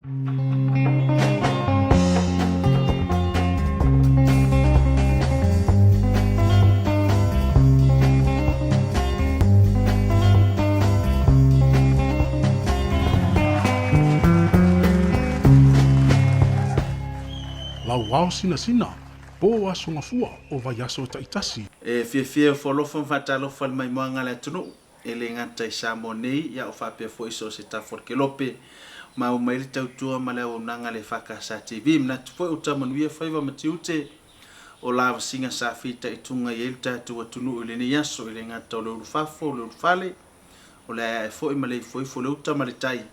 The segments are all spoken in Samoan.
Lauao sinasina, po aso gafua o vaiaso taitasi. E fiafia e ofo alofa ma faatalofa i le maimoaga a le atunuu, e le gata i Samoa nei, ia o faapea foi so o se tafa o le kelope. Maua mai le tautua ma le auaunaga a le EFKS TV. Manatu foi ua taumanuia faiva ma tiute o lavasiga sa fitaituga i ai lo tatou atunuu i lenei aso, e le gata o le ulufafo, o le ulufale, o le aeae foi ma le ifoifo, le uta ma le tai,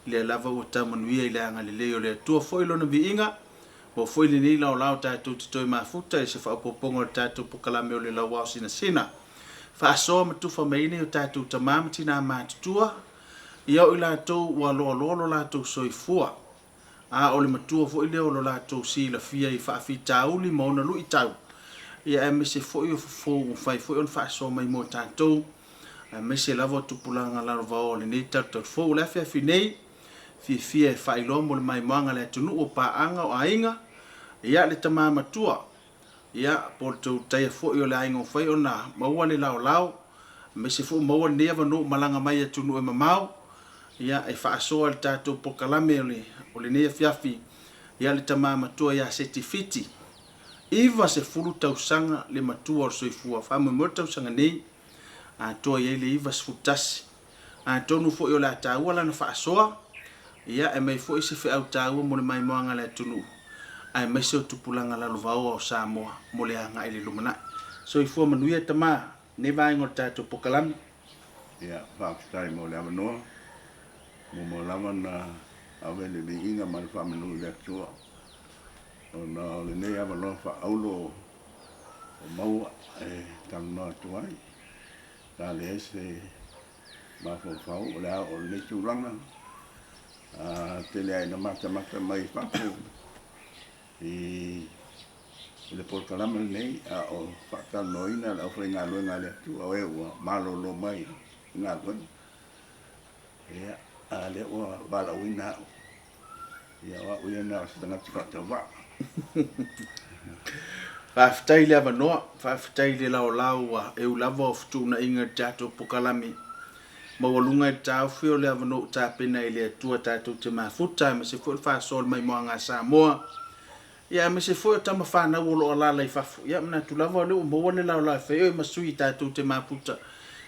lea lava ua taumanuia i le agalelei o le Atua foi lona viiga. Ua foi lenei laolao tatou te toe mafuta i se faaopoopoga o le tatou pokalame o le Lauao Sinasina. Faasoa ma tufa mai nei o tatou tama ma tinā matutua, ia o i latou ua loaloa lo latou soifua, a o le matua foi lea o lo latou silafia i faafitauli ma ona luitau, ia aemaise foi o fofo ua mafai foi ona faasoa mai mo tatou, aemaise lava o tupulaga lalovaoa o lenei talutalu fou. O le afiafi nei, fiafia e faailoa mo le maimoaga a le atunuu o paaga o aiga, ia le tama matua, ia po o le toutaia foi o le aiga ua fai ona maua le laolao, aemaise foi maua lenei avanoa ua malaga mai i atunuu e mamao, ia e faasoa i le tatou polokalame o le o lenei afiafi, ia le tama matua ia Seti Fiti, 90 tausaga le matua o le soifua. Faamoemoe le tausaga nei atoa i ai le 91. Atonu foi o le a taua lana faasoa, ia, e aumai foi se feau taua mo le maimoaga a le atunuu, aemaise o tupulaga lalovaoa o Samoa mo le agai i le lumanai. Soifua manuia tama, lenei vaega o le tatou pokalame. Ia, faafetai mo le avanoa. Muamua lava ona ave le viiga ma le faamanu i le Atua ona o lenei avanoa faaauro o maua e talanoa atu ai. Sa leai se mafaufau o le a oo i lenei tulaga. A tele lava ina matamata mai fafo i le polokalame lenei a o faatalanoaina le aufaigaluega a le Atua o e ua malolo mai i galuega. Ia, a lea ua valaauina au. Ia, o au ia na o se tagata faatauvaa. Faafetai le avanoa, faafetai le laolao ua eu lava o fetuunaiga i le tatou pokalame. Maualuga i le taofi o le avanoa ua tapena e le Atua tatou te mafuta aemaise foi o le faasoa o le maimoaga a Samoa. Ia aemaise foi o tama fanau o lo o alaala i fafo. Ia manatu lava o lea ua maua le laolao e fai oe ma sui tatou te mafuta.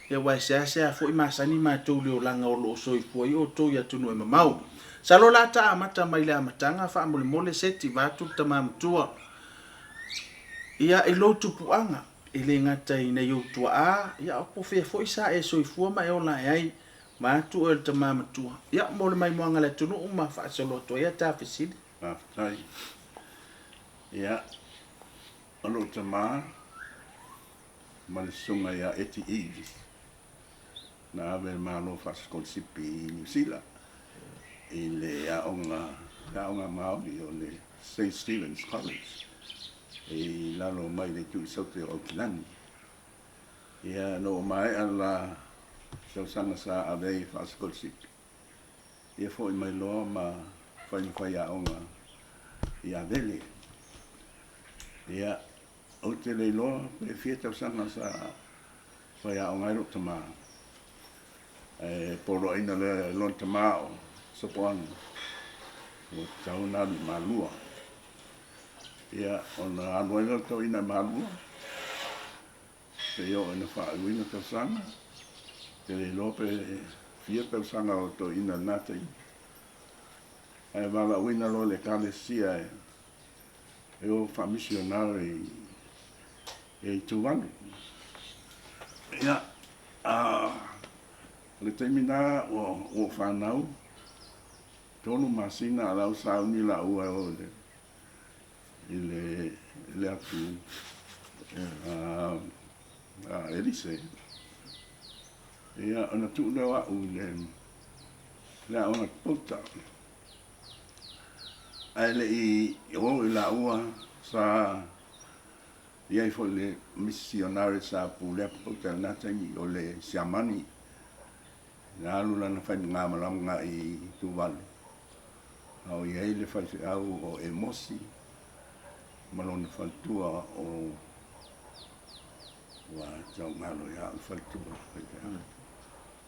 Ia aua e seasea foi masani matou i le olaga o lo o soifua ai outou i atunuu e mamao. Masalo o le a ta amata mai le amataga faamolemole Seti vaeatu le tama matua. Ia i lou tupuaga, e le gata i nai ou tuaa, ia po o fea foi sa e soifua ma e ola ae ai, vaeatu oe o le tama matua. Ia mo le maimoaga a le atunuu ma faasolo atu ai a ta fesili. Faafetai. Ia, o lou tama ma le susuga ia Eti Eaves, na ave e le Malo faasikolasipi i Niu Sila i le aoga, le aoga Māori o le Saint Stephen's College i lalo mai le itu i Saute o Aukilani. Ia, na ua maea la tausaga sa ave ai faasikolasipi, ia foi mai loa ma fai ma faiaoga i Avele. Ia, ou te le iloa pe fia tausaga sa faiaoga ai lou tama, ae poloaiina lea e lona tama o Sopoaga, ua tatau ona alu i Malua. Ia, ona alu ai lea o le toeaina i Malua, seia oo ina faaiuina tausaga, ou te le iloa pe fia tausaga o toeaina i lena taimi. Ae valaauina loa e le Ekalesia e o faamisionare i Tuvalu. Ia, a o le taimi lena ua ou fanau, 3 masina a o la ua sauni laua e o i le atu a Elise. Ia, ona tuu lea o au i le aoga Pouta. Ae le i o i laua sa i ai foi le misionare sa pulea Popouta i lena taimi, o le Siamani. Na alu lana faigamalaga i Tuvalu. A o i ai le faifeau o Emosi ma lona faletua o ua tau galo ia au le faletua o le faifeau.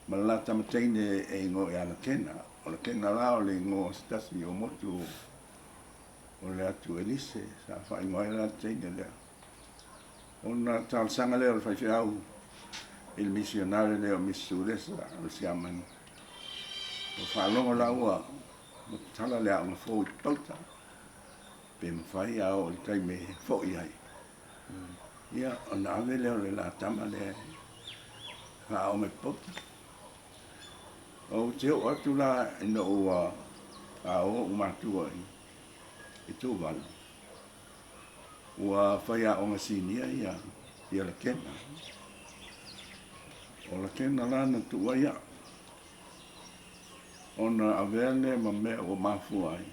Ma le la tama teine e igoa ia Lakena. O Lakena la o le igoa o se tasi o motu o le atu Elise sa faaigoa ai la le teine lea. Ona talosaga lea o le faifeau i le misionare lea o Misi Sulesa o le Siamani. Ua faalogo lāua ua tatala le aoga fou i Papauta, pe mafai a oo i le taimi e fo'i ai. Ia, ona ave lea o le la tama lea e faaaoga i Papauta. Ou te oo atu la ina ua o ou matua i Tuvalu, ua faiaoga sinia ia Lakena. O Lakena la na tuu ai au, ona avea lea ma mea ua mafua ai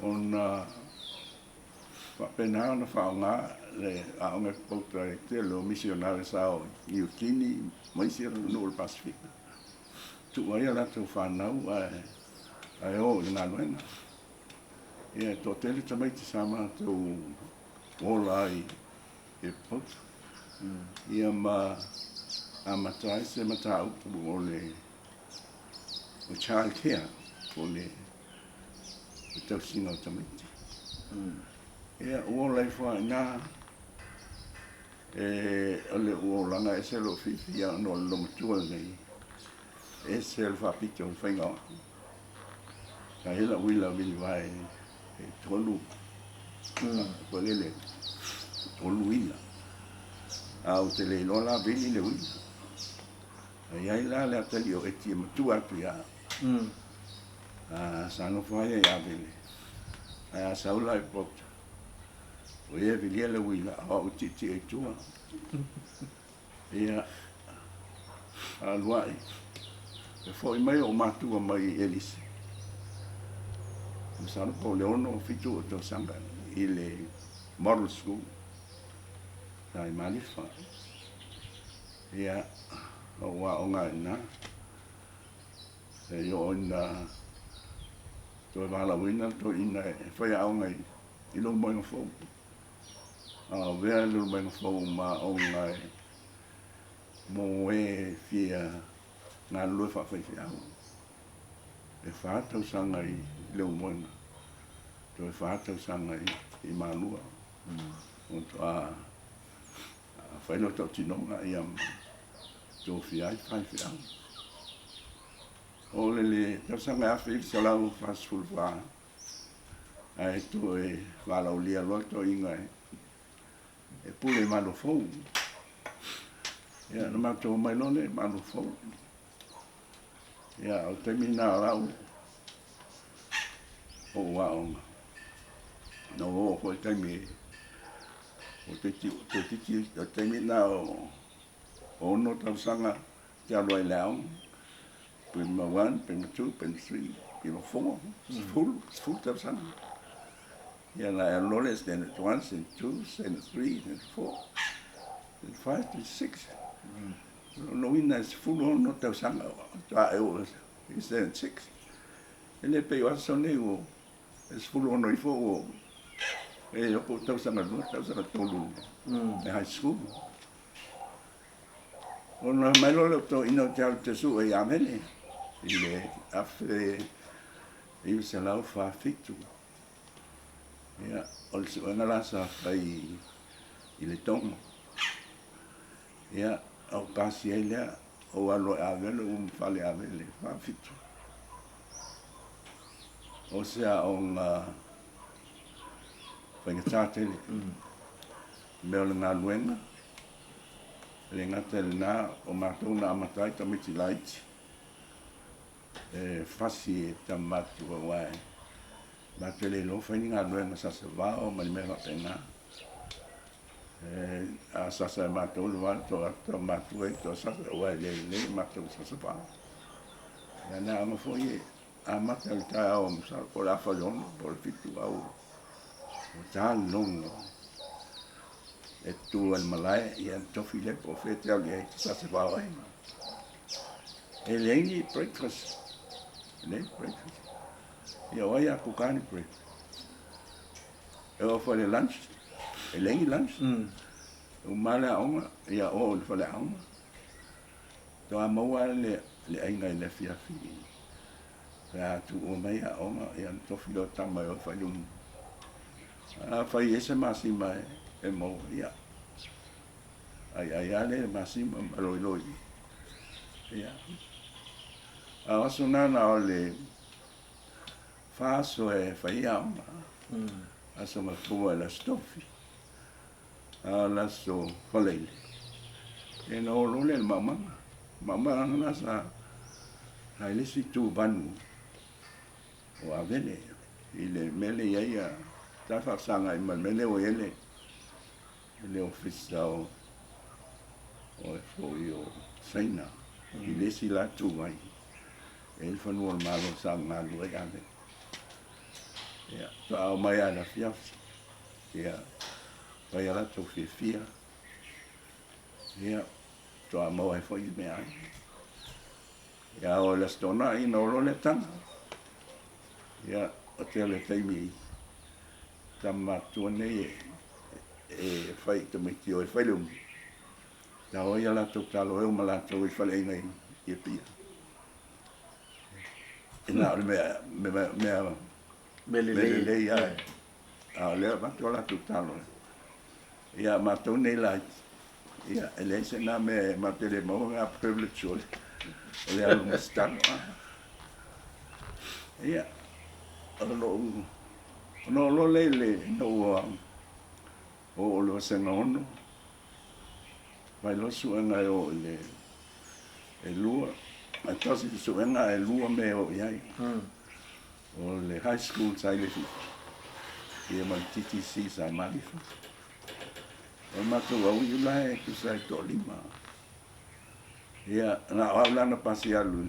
ona faapena ona faaaoga le aoga i Papauta i le tele o misionare sa o i Niu Kini ma isi atunuu o le Pasefika. Tuu ai a latou fanau ae o i le galuega. Ia, e toatele tamaiti sa matou ola ai i Papauta. Ia ma amata ai se mataupu o le child care, po o le tausiga o tamaiti. Ia, ua ola ifo lava i ina, o le ua olaga ese lou fiafia ona o le loomatua lenei, ese le faapito o le faiga o au. Sa i ai lau uila vilivae e tolu, foi lele, tolu uila. A ou te le iloa la vili le uila. A i ai la le atalii o Eti e matua atu ia au. Sa nofo ai ia Avele. Ae a sau la i Papauta, o ia e vilia le uila, a o au e tietie i tua. Ia, alu ai, e foi mai ou matua mai i Elise. Masalo po o le 6, 7 o tausaga i le Model School sa i Malifa. Ia, ou aoga ai i ina. E oo ina toe valaauina le toeaina e faiaoga i lou moega fou. A o vea le lumaina fou ma aoga e mo e fia galulue faafaifeau. E fa tausaga i Leulumoega, toe fa tausaga i Malua. Faatoa fai lea o tautinoga ia ma tofia ai faifeau. O le tausaga 1944, ae toe valaaulia loa toeaiina e pule i Malo Fou. Ia, na matou omai loa lea i Malo Fou. Ia, o le taimi lena o lau ou aoga. Na ou oo foi i le taimi o toeitiiti, o le taimi lena o 6 tausaga te alu ai i le aoga. Prima 1, Prima 2, Prima 3, Prima 4, 10, 10 tausaga. Ia na e alu loa lea Standard 1, Standard 2, Standard 3, Standard 4, Standard 5, Standard 6. Lona uiga e 16 tausaga faatoa e oo i Standard 6. E le pei o aso nei ua e 16 ifo ua e oo po o tausaga 2, tausaga 3 i le high school. Ona mai loa lea o toeaiina ou te alu ou te sue i Avele i le 1947. Ia, o le suega la sa fai i Letogo. Ia, ou pasi ai lea, ou alu i Avele, ou ulufale i Avele, 47. O se aoga faigata tele. Mea o le galuega, E le gata i lena, o matou na amata ai tamaiti laiti e fasi e tama matutua aua e matou te le iloa fai ni galuega sasavao ma ni mea faapena. A sasa e matou le vao, toe atu tama matua e toe sasa aua e le lelei matou sasavao. Ia na aoga foi e amata i le taeao masalo po o le afa i le 6 po o le 7 a ua ta le logo e tu ai i le malae, ia ona tofi lea po o fea e te alu i ai e te sasavao ai. E leai ni breakfast, e leai ni breakfast. Ia o ai a kuka ni bread. E oo foi i le lunch, e leai ni lunch. E uma lava le aoga, ia oo i le faleaoga. Faatoa maua lava le aiga i le afiafi pe a tuua mai aoga, ia ona tofi lea o tama e o e fai le umu. Afai e i ai se masima e maua, ia aiai lava lea i le masima ma loiloi. Ia. A o aso na na o le fa aso e fai ai aoga. Aso Gafua i le Aso Tofi, a o le Aso Faraile, ia ona o loa lea i le maumaga. Maumaga na sa i le isi itu vanu o Avele i le mea lea e i ai sa faafesagai ma le mea lea ua i ai le le Ofisa o foi o Saina i le isi la itu ai e i ai le fanua o le Malo sa galulue ai Avele. Ia, faatoa oo mai lava i le afiafi, ia, fai a latou fiafia, ia, faatoa maua ai foi le meaai. Ia, a oo i le Aso Toonai ona oo loa lea taga. Ia, o tele o taimi tama matutua nei e fai i tamaiti o e fai le umu, tau ai a latou talo e o ma latou i faleaiga i Apia. E na o le mea, mea, mea, mea lelei lava. A o lea e avatu a latou talo. Ia, matou nei laiti, ia, e leai se na mea e matou te le maua na privilege o le alu ma se talo. Ia, o lou, ona oo loa lea i le, ina ua oo i le vasega 6, fai loa suega e oo i le e lua, ae tasi le suega ae lua mea e oo i ai. O le high school sa i Leififi, ia ma le TTC sa i Malifa. O le matou auiu la e tusa ai toalima. Ia, na o au la na pasi alu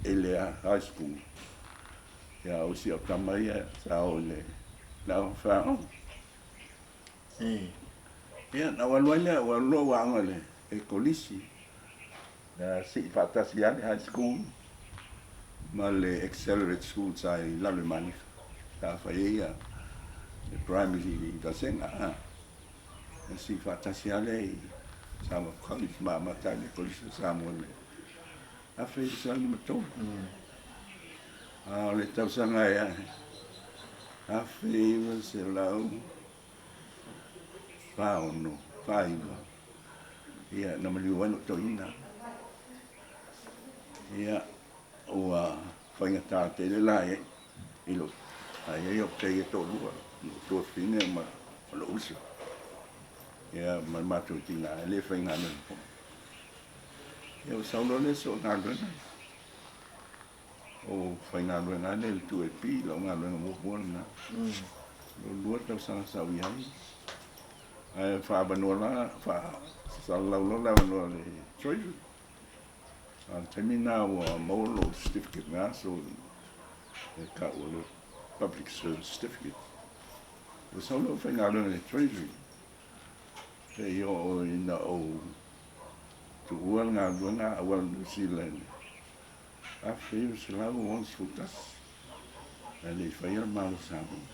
i le high school. Ia, o isi au tama ia sa o i le au whao. Ia, na ou alu ai lea, ua alu loa ou aoga i le kolisi. Na sii faatasi lava le high school ma le accelerate school sa i lalo i Malifa. Sa fai ai ia le primary vasega. Na sii faatasi lava lea i Samoa College ma amata ai le Kolisi o Samoa i le 1953. A o le tausaga e 1946, 49, ia, na maliu ai lou toeaina. Ia, ua faigata tele la i lou, a i ai ou te ia toalua, lou tuafafine ma lou uso, ia, ma le matou tina, e le faigaluega foi. Ia, ua sau loa lea soo galuega. O faigaluega lava lea i le 2AP, lau galuega muamua lena. Lua tausaga sa ou i ai. Ae faaavanoa la, faasalalau loa le avanoa i le Treasury. A o le taimi lena ua maua lou certificate na aso e tau o le Public Service Certificate. Ua sau loa faigaluega i le Treasury. Seia oo ina ou tuua le galuega a auala Niu Sila i le 1961, ae le i faia le Malo Samoa.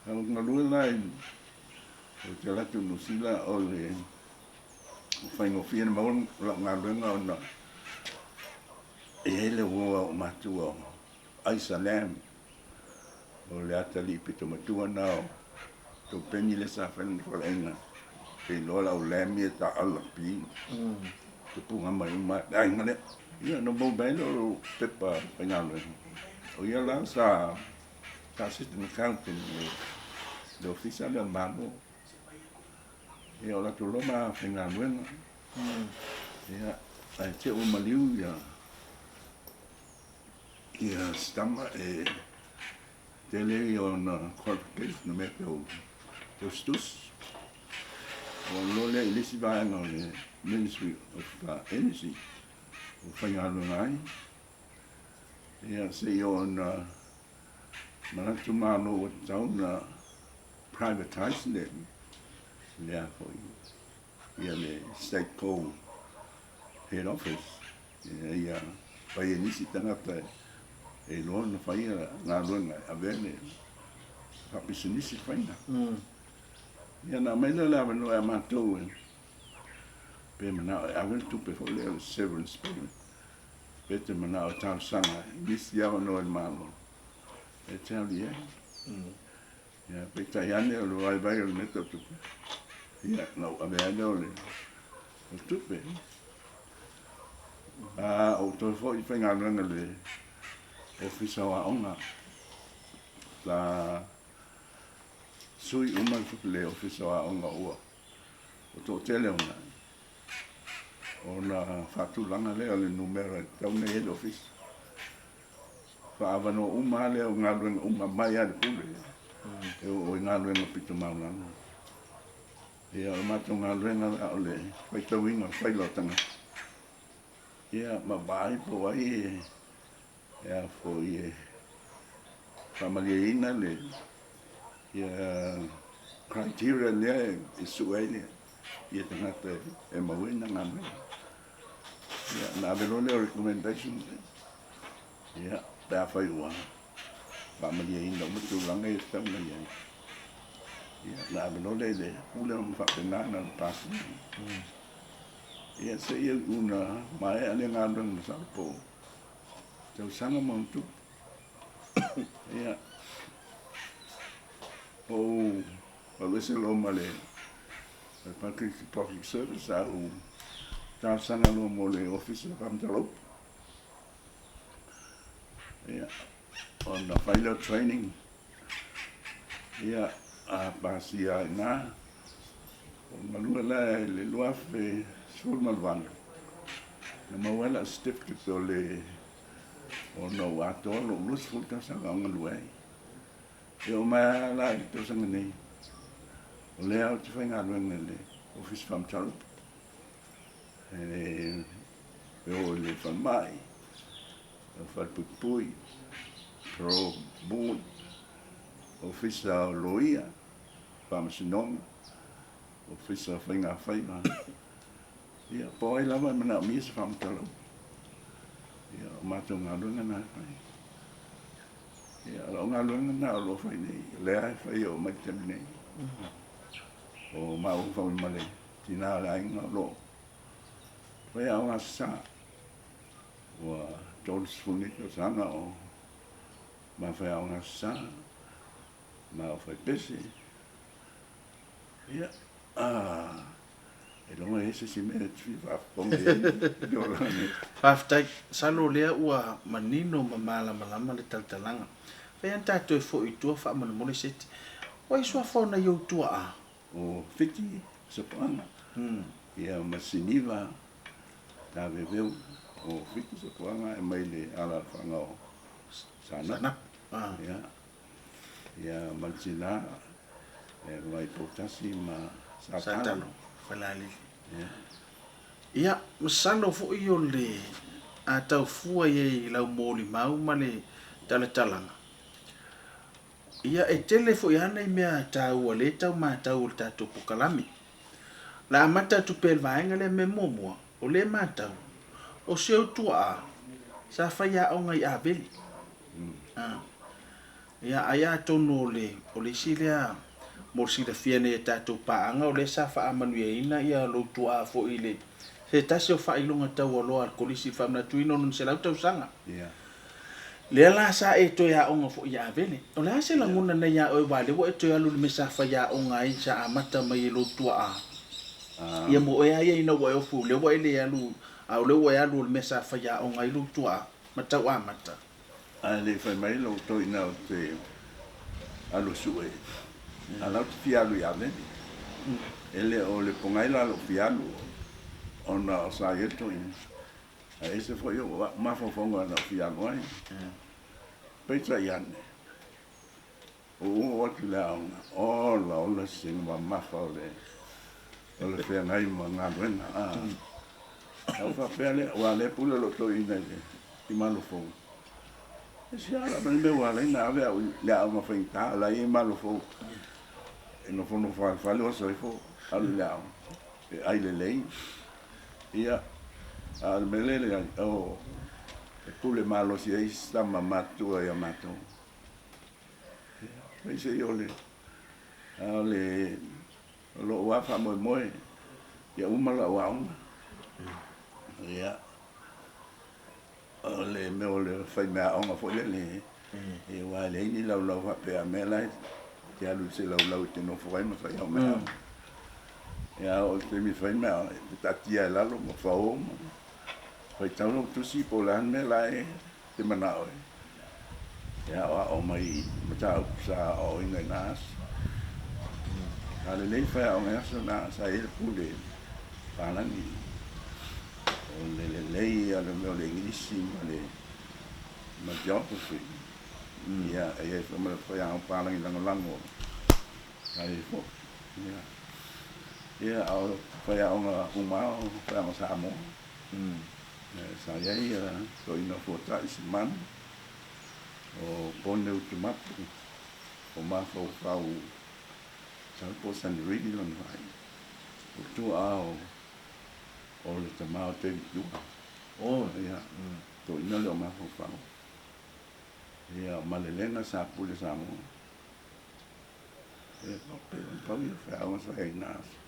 Sa ou galue la i, ou te alu atu i Niu Sila o le faigofie ona maua lau galuega ona e i ai le uo a ou matua o Aisa Lam, o le atalii pito matua lena o Topeni lea sa fai lana faleaiga. Ou te iloa lau lamb ia taaala pi, tupuga mai uma le aiga lea. Ia ona maua mai ai lea o lou pepa faigaluega. O ia la sa assistant accountant i le ofisa lea o le Malo. Ia o latou loa ma faigaluega. Ia, ae te i ua maliu ia Ia si tama e tele ia ona qualification na mea tau tusitusi. Ua alu loa lea i le isi vaega o le Ministry of Energy ua faigaluega ai. Ia seia oo ina manatu Malo ua tatau ona privatize le a foi ia le State Coal Head Office ina ia fai e nisi tagata e E iloa ona faia galuega e avea le faapisinisi faiga. Ia ona aumai lea o le avanoa ia matou e pe manao e ave le tupe foi lea o le severance payment, pe te manao e talosaga i nisi avanoa i le Malo e te alu i ai. Ia, peitai ane o le vaivai o le mea tau tupe, ia, na ou avea ai lea o le tupe. A ou toe foi i faigaluega i le Ofisa o Aoga, sa sui uma le Ofisa o Aoga ua toatele ona ona faatulaga lea o le numera e tatau ona i ai le Ofisa. Faaavanoa uma lava lea o galuega uma mai lava i le Pule e oo i galuega pito maualalo. Ia, o le matou galuega la o le faitauina o faila o tagata, ia ma vaai po o ai e a foi e faamalieina le ia criteria lea e sue ai le ia tagata e maua ai na galuega. Ia, ona ave loa lea o recommendation, ia, pe afai ua faamalieina uma tulaga ia e tatau ona i ai. Ia, ona ave loa lea i le pule ma faapena ona pasia. Ia, seia una maea lea galuega masalo po o tausaga ma ona tupu. Ia, ou alu ese loa ma le Public Service, a ou talosaga loa mo le Ofisa o Faamatalaga Upu. Ia, ona fai lea o training, ia, a pasia ai i ina, o galue la i le 2018, na maua ai lau certificate o le ona ua atoa lou 20 tausaga o galue ai. E oo mai lava la i le tausaga nei, o lea ou te faigaluega i le Ofisa Faamatala Upu, e o i le falemai, o le falepuipui, Parole Board, Ofisa o Loia, Faamasinoga, Ofisa o Faiga Faiva, ia, po o ai lava e manaomia se faamatala upu. Ia, o matou galuega na e fai. Ia, o lau galuega lena o lo o fai nei, o lea e fai e oo mai i le taimi nei. O maua foi ma le tina o le aiga o lo o fai aoga Aso Sa. Ua 30 nei tausaga o ma fai aoga Aso Sa, ma o fai pese. Ia, ailoga e i ai se isi mea e te fia faafofoga i ai i le olaga nei. Faafetai. Masalo o lea ua manino ma malamalama le talatalaga. Fai lava tatou e foi i tua faamolemole Seti. O ai suafa o nai ou tuaa? O Fiti, Sopoaga, ia ma Siniva, Taveveu. O Fiti Sopoaga e mai le alaalafaga o Saanapu. Ia, ia ma le tina e mai Poutasi ma Satalo. Falealili. Ia. Ia, masalo foi o le a tau fua i ai i lau molimau ma le talatalaga. Ia, e tele foi lava nai mea taua lea e tau matau o le tatou pokalame. O le a amata atu pea i le vaega lea, mea muamua, o lea e matau, o si ou tuaa sa fai aoga i Avele. Ia, ai atonu o le, o le isi lea mo le silafia nei e tatou paaga, o lea sa faamanuiaina ia lou tuaa foi i le se tasi o faailoga taualoa a le Kolisi i le faamanatuina o lona 100 tausaga. Lea la sa e toe aoga foi i Avele. O le a se lagona nei ia oe aua o lea ua e toe alu i le mea sa faiaoga ai sa amata mai e lou tuaa? Ia mo oe lava ia ina ua e ofu, o lea ua e le alu, a o lea ua e alu o le mea sa faiaoga ai lou tuaa ma tau amata. Ae le i fai mai lou toeaina ou te alu e sue, a o la ou te fia alu i Avele. E le o le pogai la lou fia alu ona o sa i ai le toeaina. Ae ese foi ou mafaufauga na ou fia alu ai. Peitai ane, ua ou oo atu i le aoga, ola ola sina mamafa o le o le feagai ma galuega. A ou faapea lea, aua o lea e pule lou toeaina i le i Malofou. E ese lava le mea ua ala ai ona ave au i le aoga faigata, o la e i ai Malofou e nofonofo lava i le fale oso ifo alu i le aoga e ai lelei. Ia, a o le mea lea e leai, o. E pule malosi ai isi tama matutua ia matou. Aemaise o le, a o le, o lou lava faamoemoe ia uma lau aoga. Ia, o le mea o le faimeaaoga foi lele, aua e leai ni laulau faapea a mea la e te alu i se laulau e te nofo ai ma fai au meaaoga. Ia, a oo i le taimi e fai meaaoga, e taatia i lalo ma fao ma faitau lau tusi po o le a le mea la e te manao e aoao mai i mataupu sa aoaoina i na aso. A lelei faiaoga i aso na, sa i ai le pule palagi o le lelei ia le mea o le Igilisi ma le ma geography. Ia, e i ai foi ma le faiaoga palagi lagolago sa i ai foi. Ia, ia a o faiaoga uma lava o faiaoga Samoa. Sa i ai toeaina fuatai Simanu, o Pone Utumapu, o Mafaufau masalo po o Sanarili lona vaaiga. O tuaa o le tama o David Lua. Ia, toeaina lea o Mafaufau. Ia, o Malelega sa pule Samoa. Ia, pau ia o feaoga sa i ai i na aso.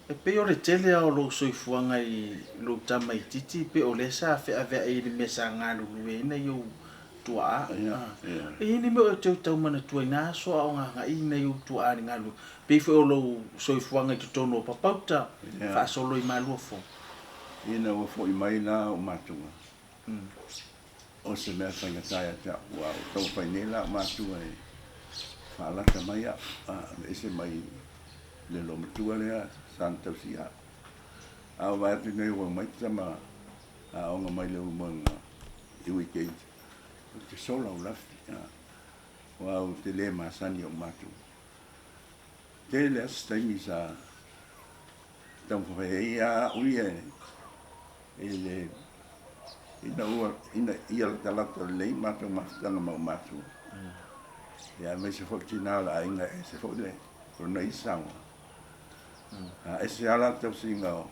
E pei o le tele lava o lou soifuaga i lou tama itiiti pe o lea sa feaveai i le mea sa galulue ai nai ou tuaa. E i ai ni mea o e toe tau manatua i na aso a o gaga'i nai ou tuaa i le galulue, pei foi o lou soifuaga i totonu o Papauta, faasolo i Maluafou? Ina ua foi mai la ou matua, o se mea faigata ia te au, aua ua taumafai nei la ou matua e faalata mai au, a aveese mai le loomatua lea sa na tausi au. A ua vaai atu nei ua omai tama aoga mai le Ulumoega i weekend, ou te sola ou lafi, aua ou te le masani i ou matua. Tele lava se taimi sa taumafai ai au ia i le ina ua ina ia latalata lelei matou mafutaga ma ou matua. Ia aemaise foi tina o le aiga e ese foi le lona isi saunoaga. A ese lava la le tausiga o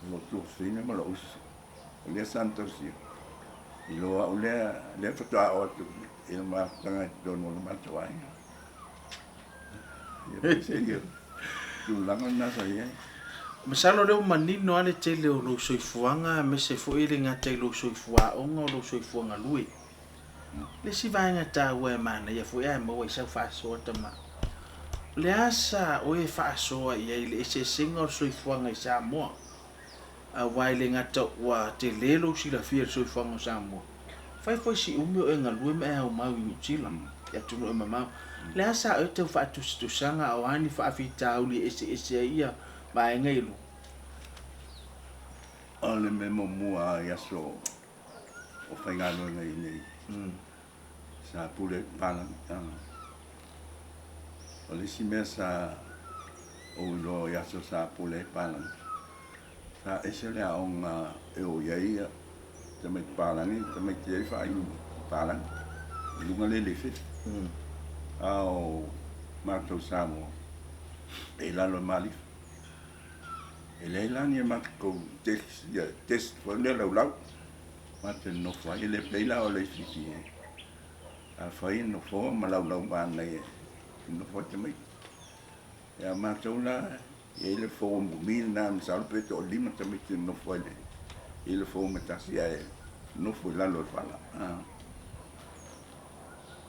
lou tuafafine ma lou uso. O lea sa na tausia. I lo au lea, lea faatoa oo atu i le mafutaga i totonu o le matou aiga. Ia pei se tulaga lena sa i ai. Masalo o lea ua manino lava le tele o lou soifuaga aemaise foi e le gata i lou soifua aoga o lou soifua galue. Le isi vaega taua e manaia foi ae maua i sau faasoa tama. O le a sa oe e faasoa i ai i le eseesega o le soifuaga i Samoa? Aua e le gata ua tele lou silafia i le soifuaga o Samoa, fai foi si umi o e galue ma e aumau i Niu Sila, i atunuu e mamao. O le a sa oe tau faatusatusaga a o a ni faafitauli e eseese ai ia vaega e lua? O le mea muamua i aso o faigaluega i inei, sa pule ai papalagi. O le isi mea sa ou iloa i aso sa pule ai papalagi, sa ese le aoga e o i ai tamaiti papalagi, tamaiti ai faaiu papalagi i luga le lefele. A o matou Samoa, e i lalo e malifa. E leai la ni a matou test, test foi lea laulau, matou nonofo ai. E le pei la o le isi a fai e nofoa ma laulau manaia e nonofo ai tamaiti. Ia matou la, e i ai le form umi lena, masalo pe toalima tamaiti e nonofo ai i le form e tasi ae nofo i lalo o le fala.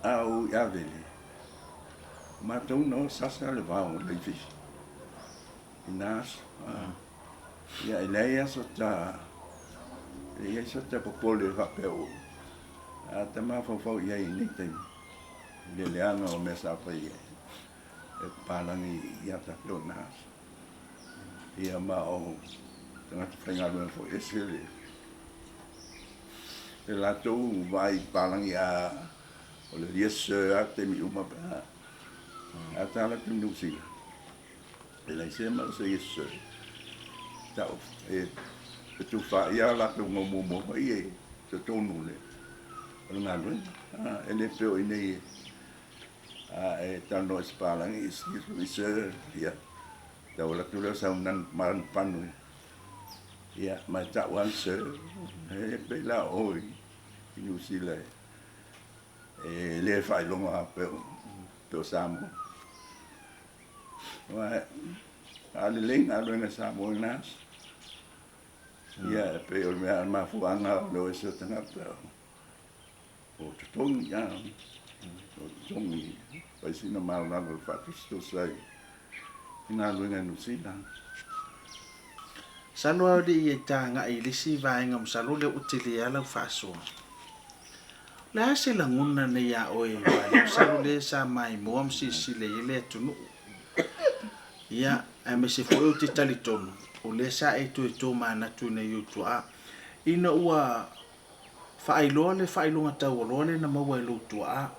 A ou i Avele, matou na o sasa le vao i Leififi i na aso. Ia e leai lava sota, e leai sota popole faapea ua a ta mafaufau i ai i nei taimi i le leaga o mea sa fai e papalagi ia tatou i na aso. Ia ma o tagata faigaluega foi e ese le le latou vaai i papalagi a o le yes sir lava taimi uma pe a ta alu atu i Niu Sila e leai se ma o se yes sir. Tau e fetufaai lava latou gau muamua mai i totonu o le galuega. E le pei o i inei a e talanoa i se palagi, excuse me sir, ia, tau alu atu lea o sau manupanu. Ia, ma e ta'u lava le sir, e pei la o oe i Niu Sila e le faailoga lava pei o Samoa. Aua a lelei galuega i Samoa i na aso. Ia, e pei o le mea mafuaaga o le o ese o tagata o totogi, a, o totogi fai sina maualalo e faatusatusa ai i galuega i Niu Sila. Masalo lava le i e ta agai i le isi vaega masalo o lea ua tele lava lau faasoa. O le a se lagona nei ia oe aua lea masalo lea sa maimoa ma silasila i ai le atunuu. Ia, aemaise foi ou te talitonu o lea sa e toe tomanatu i nai ou tuaa ina ua faailoa le faailoga taualoa lea na maua e lou tuaa.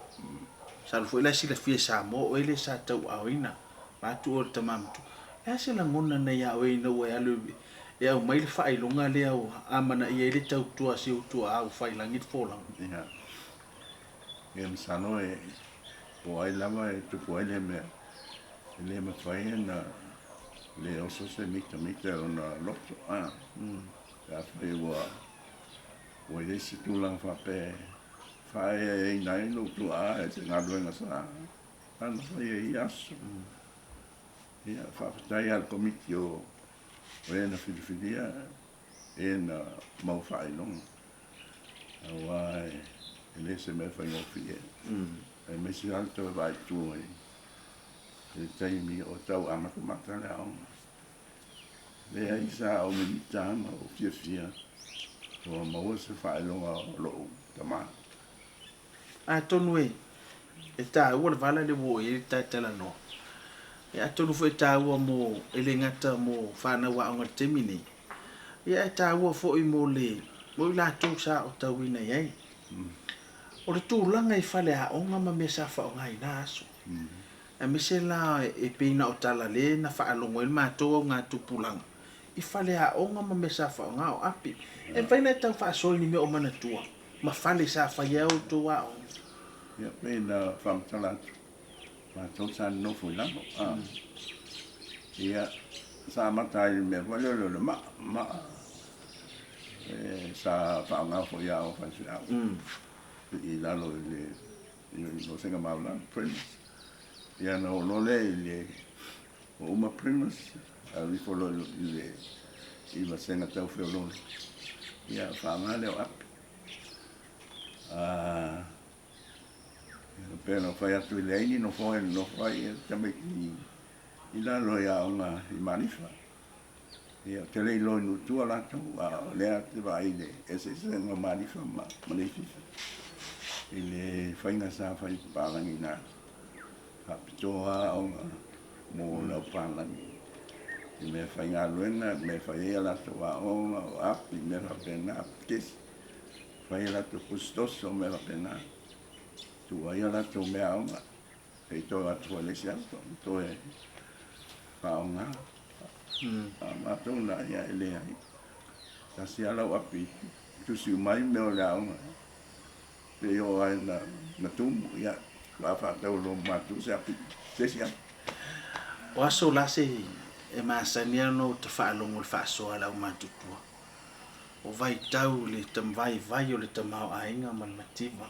Masalo foi la e silafia e Samoa o oe lea sa tauaaoina vaeatu oe o le tama matua. O le a se lagona nei ia oe ina ua e alu e aumai le faailoga lea ua amanaia ai le tautua a si ou tuaa ua fai i lagi le folauga? Ia, ia masalo e po o ai lava e tupu ai lea mea, e le mafai ona le oso se mitamita i lona loto, a, pe afai ua Ua i ai se tulaga faapea e faaeaina ai lou tuaa i se galuega sa ana faia i ia aso. Ia, faafetai lava i le Komiti o e na filifilia e na mau faailoga, aua e le se mea faigofie, aemaise lava le toe vaai i tua i le taimi o tau amatamata le aoga. Leai, sa ou mimita lava ma ou fiafia ua maua se faailoga o lou tama. Atonu e e taua le vala lea ua oo i ai le ta talanoa. Ia atonu foi e taua mo, e le gata mo fanau aoga i le taimi nei, ia ae taua foi mo le, mo i latou sa aotauina i ai. O le tulaga i faleaoga ma mea sa faaaoga i na aso. Aemaise la e pei na o tala le na faalogo ai le matou augatupulaga i faleaoga ma mea sa faaaoga o api. E mafai ona e tau faasoa i ni mea o manatua ma fale sa fai ai a outou aoga. Ia, pei na faamatala atu, matou sa nonofo i lalo. Ia, sa amata ai i le mea foi lea o le maa, maa sa faaaoga foi i aoga faifeau i lalo i le i le vasega maualalo, Primus. Ia ona oo loa lea i le, ua uma Primus, alu ifo loa i le i vasega tau feoloolo, ia faaaoga lea o api. E pei ona ou fai atu e leai ni nofoa e nonofo ai tamaiti i lalo i aoga i Malifa. Ia, ou te le iloa i nuu tua latou, a o lea ou te vaai i le eseesega o Malifa ma Leififi i le faiga sa fai i papalagi i ina, faapitoa lava aoga mo le au papalagi i mea faigaluega, mea e fai ai a latou aoga, o api, mea faapena, kesi, fai a latou tusitoso, mea faapena, tuu ai a latou meaaoga. Se i toe atu foi i le isi aso, toe faaaoga. A o matou la, ia e leai. Tasi lava lau api, tusi uma ai mea o le aoga. Se i oo lava ina na tumu, ia, faatoa faatau loa ma matou se api, se isi api. O aso la se e masani lava ona ou faalogo i le faasoa a le aumatutua. O vaitau i le vaivai o le tamaoaiga ma le mativa.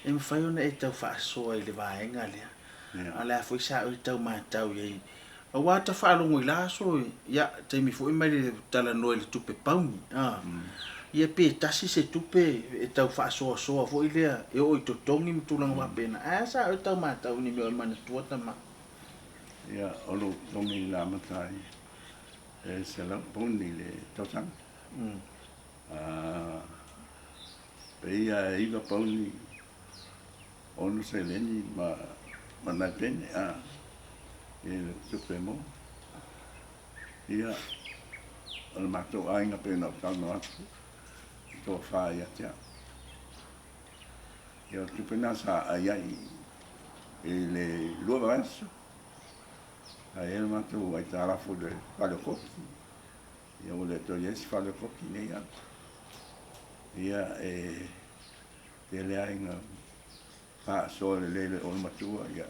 E mafai ona e tau faasoa i le vaega lea. A o le a foi sa oe tau matau i ai. Aua ta faalogo i la aso, ia, taimi foi mai le talanoa i le tupe pauni, a. Ia pe tasi se tupe e tau faasoasoa foi lea e oo i totogi ma tulaga faapena. Ae a sa oe tau matau i ni mea o e manatua tama? Ia, o lou totogi na amata ai e $100 i le tausaga. Pei ia e £9.06 ma nai pene i le tupe maua. Ia, o le matou aiga pei ona ou talanoa atu, e toafa ia te au. Ia, o le tupe lena sa ai ai i le lua vaiaso. Sa i ai le matou aitalafu i le fale o koki. Ia ua le toe i ai se fale o koki nei atu. Ia, e tele lava ina faasoa lelei le olomatua, ia,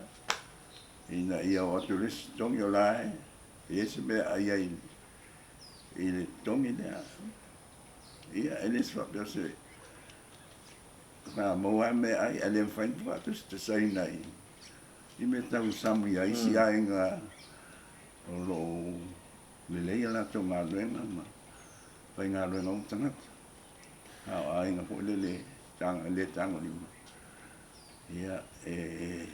ina ia oo atu le isi totogi o la e i ai se mea e ai ai i le totogi lea. Ia, e le se faapea o se sa maua lava meaai, ae le mafai ona faatusatusaina i i mea tau samu a isi aiga o lo o lelei a latou galuega ma faigaluega uma tagata. A o aiga foi lele e le tagolima, ia, e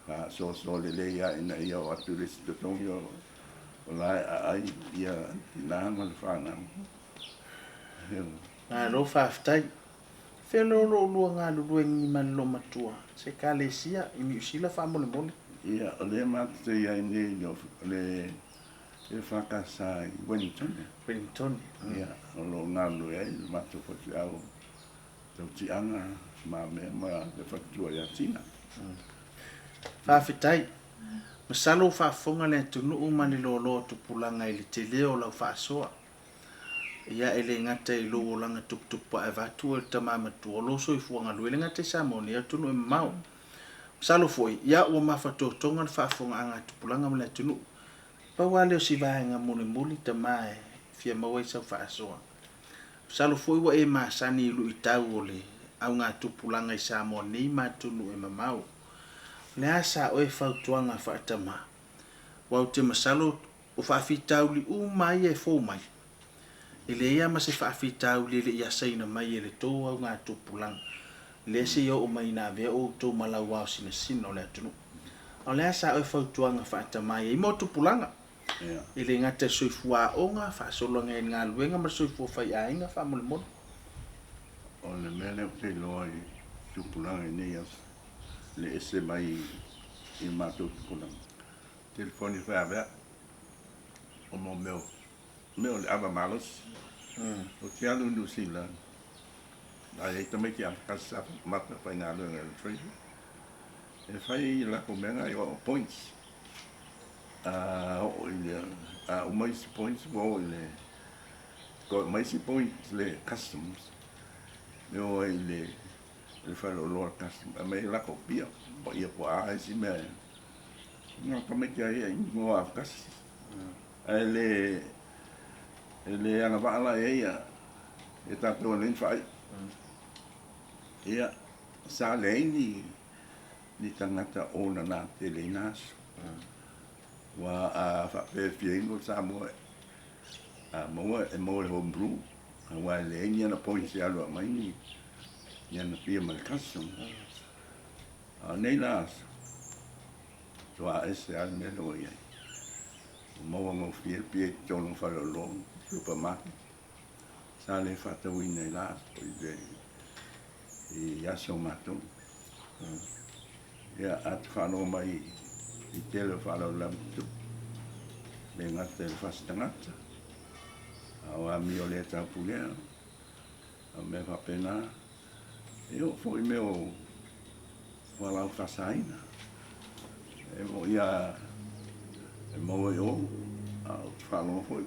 faasoasoa lelei lava ina ia oo atu le isi totogi o la e aai ia tina ma le fanau. Malo faafetai. Fea loa lo oulua galulue ma le loomatua i se ekalesia i Niu Sila faamolemole? Ia, o lea matou te i ai nei i le EFKS i Wellington. Wellington. Ia, o lo o galulue ai le matou faifeau tautiaga mamea ma le faletua ia Tina. Faafetai. Masalo ua faafofoga le atunuu ma le loaloa o tupulaga i le tele o lau faasoa. Ia, e le gata i lou olaga tuputupu ae vaeatu oe le tama matua o lou soifua galue, e le gata i Samoa nei, a o atunuu e mamao. Masalo foi, ia, ua mafatotoga le faafofogaaga a tupulaga ma le atunuu. Pau lava lea o si vaega mulimuli tama e fia maua ai sau faasoa. Masalo foi ua e masani i luitau o le augatupulaga i Samoa nei ma atunuu e mamao. O le a sa oe fautuaga faatama? Aua ou te masalo o faafitauli uma ia e fou mai, e leai lava ma se faafitauli e le i asaina mai e le tou augatupulaga, lea seia oo mai ina avea outou ma lauao sinasina o le atunuu. A o le a sa oe fautuaga faatama i ai mo tupulaga? E le gata i le soifua aoga, faasologa i le galuega ma le soifua faiaiga faamolemole. O le mea lea ou te iloa i tupulaga i nei aso, le ese mai i matou tupulaga. Telefoni feavea o mo mea mea o le ava malosi. Ou te alu i Niu Sila, a i ai tamaiti Afrika sa mata faigaluega i le Treasury, e fai latou mea na i o points. A oo i le, a uma isi points ua oo i le, toe aumai isi points le customs, e o ai i le, le faleoloa le customs, aumai ai latou pia, paia po o a isi mea e, na tamaiti a ia i igoa Afrikasi. Ae le, e le agavaa la i ai ia, e tatou e leai ni faaiu. Ia, sa leai ni, ni tagata onana tele i na aso. Aua a faapea e fia inu le Samoa, a maua e maua i le home brew, aua e leai ni ana points e alu e aumai ni, ni ana pia ma le custom. A o nei la aso, matua ese lava le mea lea ua i ai. Ua maua gofie le pia i totonu o faleoloa ma supermarket. Sa le faatauina i la aso i le i aso o matou. Ia, a te faalogo mai i tele o faalavelave tutupu, le gata i le fasi tagata, a o amio le taupulea, a o mea faapena. E oo foi i mea o fualaau faasaina, e moni lava e maua i o, a ou te faalogo foi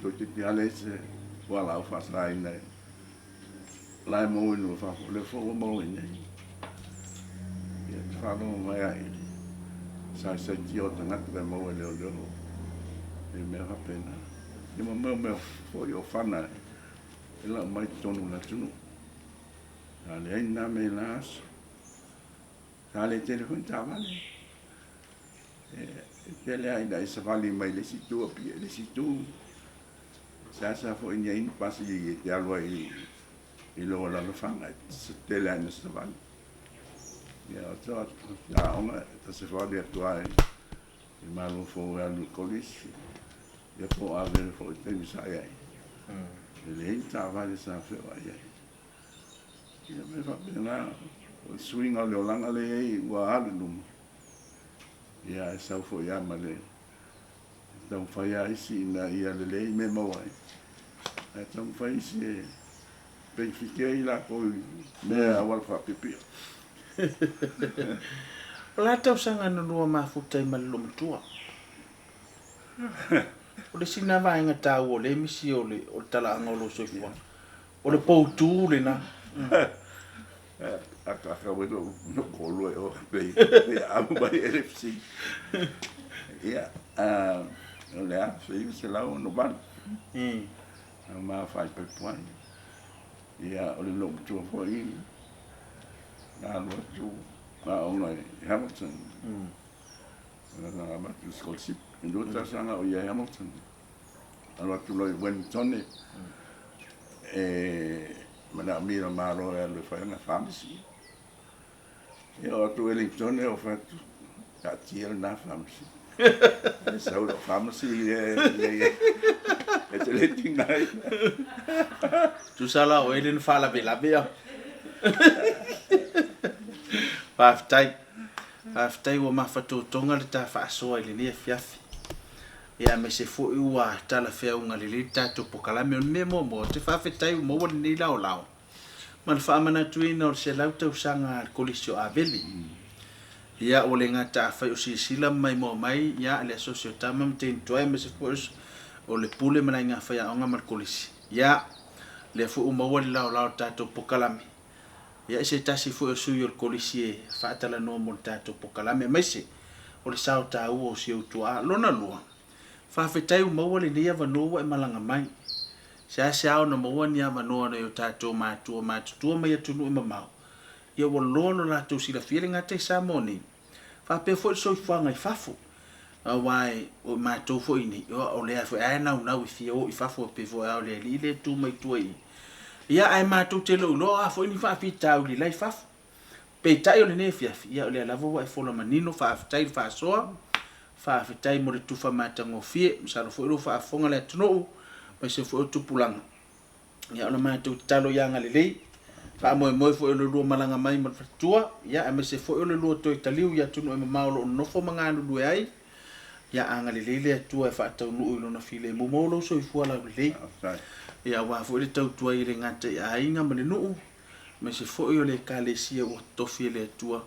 toeitiiti lava leai se fualaau faasaina la e maua i nuu i fafo, o lea foi ua maua i inei. Ia, e te faalogo mai lava i le saisaitia o tagata e maua e leoleo i mea faapena. Ia ma mea mea foi o fana e lau mai totonu o le atunuu. Sa leai ni na mea i na aso. Sa le tele foi ni taavale. E tele lava ina e savali mai le isi itu Apia i le isi itu. Seasea foi ina i ai ni pasi e te alu ai i lou alalafaga, e tele lava ina savali. Ia, o te aoga, e ta savali atu lava i Malo Fou e alu i le kolisi, ia po o Avele foi i le taimi sa i ai. E leai ni taavale sa feoai ai. Ia, mea faapena, o le suiga o le olaga lea e i ai ua alu i luma, ia ae sau foi lava ma le taumafai lava isi ina ia lelei mea e maua ai, ae taumafai isi e penefiti ai latou i mea auala faapiopio. O le a tausaga na lua mafuta ai ma le loomatua? O le isi lena vaega taua o lea e misi o le talaaga o lou soifuaga. O le poutu lena. Akaaka mai lou toalua i o pei amu mai e le fesili. Ia, o le 1968. Na ma faaipoipo ai. Ia, o le loomatua foi na alu atu aoga i Hamilton. Na avatu le scholarship. E 2 tausaga o i ai Hamilton. Alu atu loa i Wellington e manaomia e le Malo e alu e fai ana pharmacy. Ia oo atu Wellington e oo fai atu, taatia lena pharmacy. E sau lau pharmacy e te le tiga ai. Tusa la o oe lea na faalavelave a. Faafetai. Faafetai ua mafatotoga le ta faasoa i lenei afiafi. Ia aemaise foi ua talafeauga lelei le tatou pokalame. O le mea muamua, ou te faafetai ua maua lenei laolao ma le faamanatuina o le 100 tausaga a le Kolisi o Avele. Ia, ua le gata afai o silasila ma maimoa mai, ia, le Asosi o Tama ma Teine Tuai aemaise foi o le Pule ma le Aiga Faiaoga ma le Kolisi. Ia, lea foi ua maua le laolao o le tatou pokalame. Ia, i se tasi foi o sui o le Kolisi e faatalanoa mo le tatou pokalame aemaise o le sao taua o si ou tuaa. Lona lua, Faafetai ua maua lenei avanoa ua e malaga mai. Seasea ona maua ni avanoa nai o tatou matua matutua mai atunuu e mamao, ia ua loa lo latou silafia le gata i Samoa nei, faapea foi le soifuaga i fafo. Aua o i matou foi nei, o lea foi lava e naunau e fia o i fafo e pei foi lava o le alii lea e tu mai tua i i. Ia ae matou te le o iloa o a foi ni faafitauli la i fafo. Peitai o lenei afiafi, ia o lea lava ua e fola manino, faafetai le faasoa, faafetai mo le tufa matagofie, masalo foi o lo o faafofoga le atunuu, aemaise foi o tupulaga. Ia o le matou tatalo ia agalelei, faamoemoe foi o le lua malaga mai ma le faletua, ia aemaise foi o le lua toe taliu i atunuu e mamao o lo o nonofo ma galulue ai, ia agalelei le Atua e faataunuu i lona filemu. Maua lou soifua laulelei, ia aua foi le tautua ai e le gata i aiga ma le nuu, aemaise foi o le Ekalesia ua totofi e le Atua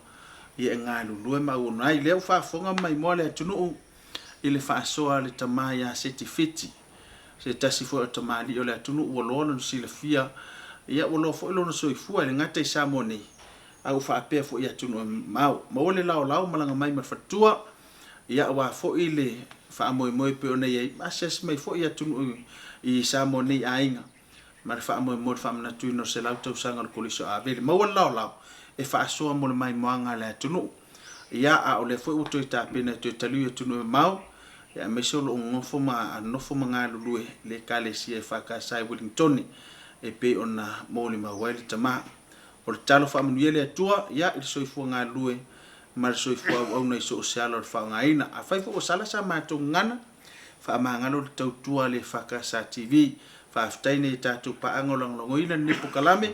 ia e galulue ma auauna ai. Lea ua faafofoga maimoa le atunuu i le faasoa a le tama ia Seti Fiti, se tasi foi o tamalii o le atunuu ua loa lona silafia, ia ua loa foi lona soifua e le gata i Samoa nei, a ua faapea foi i atunuu e mamao. Maua le laolao malaga mai ma le faletua, ia aua foi le faamoemoe e pei ona i ai, ma asiasi mai foi i atunuu i Samoa nei aiga. ma le faamoemoe o le faamanatuina o le 100 tausaga o le Kolisi o Avele. Maua le laolao e faasoa mo le maimoaga a le atunuu. Ia, a o lea foi ua toe tapena e toe taliu i atunuu e mamao, ia aemaise o lo o nonofo ma nonofo ma galulue i le Ekalesia EFKS i Wellingtone e pei ona molimau ai le tama. O le tatalo faamanuia le Atua, ia, i le soifua galulue ma le soifua auauna i so o se ala o le faaaogaina. Afai foi ua sala sa matou gagana, Faamagalo le tautua a le EFKS TV. Faafetai nai a tatou paaga o lagolagoina lenei pokalame.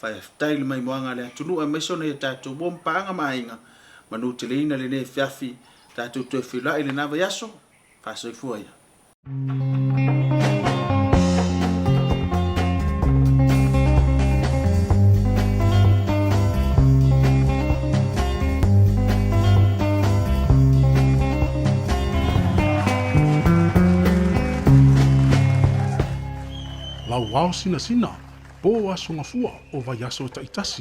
Faafetai i le maimoaga a le atunuu aemaise o nai a tatou uo ma paaga ma aiga. Manuteleina lenei afiafi. Tatou toe feiloai i lena vaiaso. Faasoifua ia. Lauao sinasina, po aso gafua o vaiaso taitasi.